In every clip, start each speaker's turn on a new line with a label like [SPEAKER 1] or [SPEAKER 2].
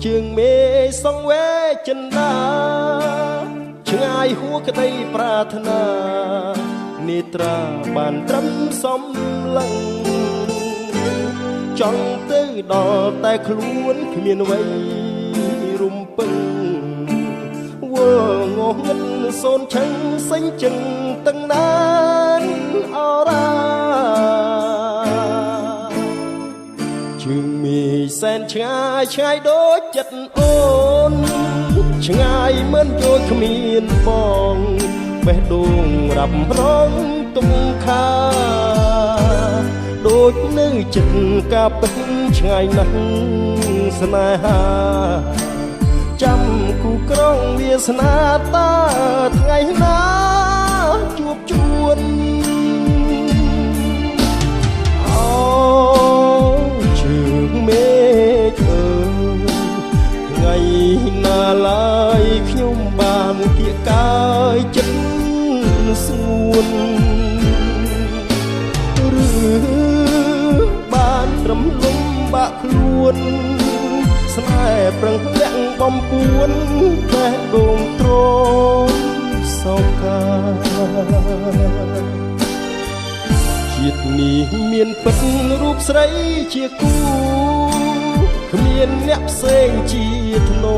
[SPEAKER 1] ជើងមេសង្វេចិន្តាឆ្ងាយហួក្តីប្រាថ្នានេត្រាបានត្រឹមសំឡឹងចង់ទៅដល់តែខ្លួនគ្មានអ្វីរំពឹងវល់ងងឹតសូនឆឹងសេញចឹងទាំងណានអរាជើងមេសែនឆ្ងាយឆ្ងាយដូចចិត្តអូនឆ្ងាយមិនយល់គ្មានបងបេះដូងរាប់រងទុំខាដូចនៅចិត្តកាពិតឆ្ងាយណាស់ស្នេហាចាំគូក្រងវាសនាតាថ្ងៃណាជួបជួនអូជើងមេឃអើយថ្ងៃណាឡើយខ្ញុំបានគៀកកាយចិត្តស្ងួនឬបានត្រឹមលំបាក់ខ្លួនស្នេហ៍ប្រឹងលាក់បំពួនបេះដូងទ្រាំសោកាជាតិនេះមានពិតរូបស្រីជាគូគ្មានអ្នកផ្សេងជាធ្នូ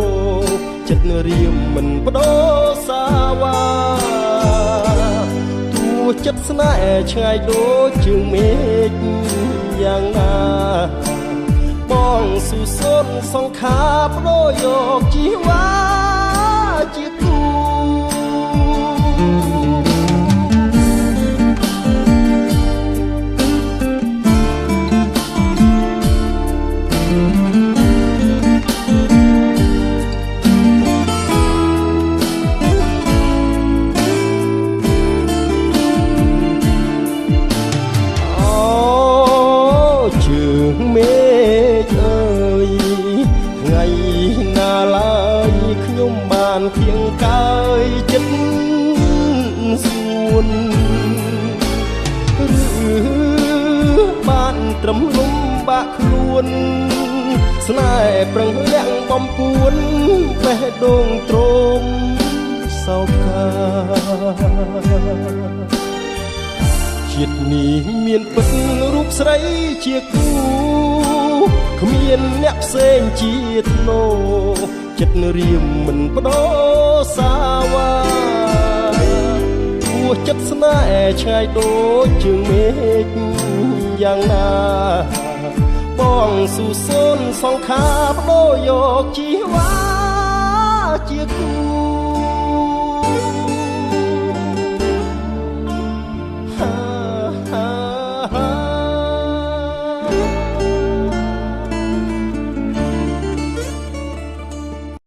[SPEAKER 1] ចិត្តរៀមមិនបដូរសាវ៉ាទួចិត្តស្នេហ៍ឆ្ងាយដូចជើងមេឃយ៉ាងណាបងស៊ូសូនសង្ខារបដូរយកជីវ៉ាជាគូអូជើងមេឃអើយថ្ងៃណាឡើយខ្ញុំបានគៀងកាយចិត្តស្ងួនឬបានត្រឹមលំបាក់ខ្លួនស្នេហ៍ប្រឹងលាក់បំពួនបេះដូងទ្រាំសោកាជាតិនេះមានពិតរូបស្រីជាគូគ្មានអ្នកផ្សេងជាធ្នូចិត្តរៀមមិនបដូរសាវ៉ាួចិត្តស្នេហ៍ឆ្ងាយដូចជើងមេឃយ៉ាងណាបងស៊ូសូនសង្ខារបដូរយកជីវ៉ាជាគូ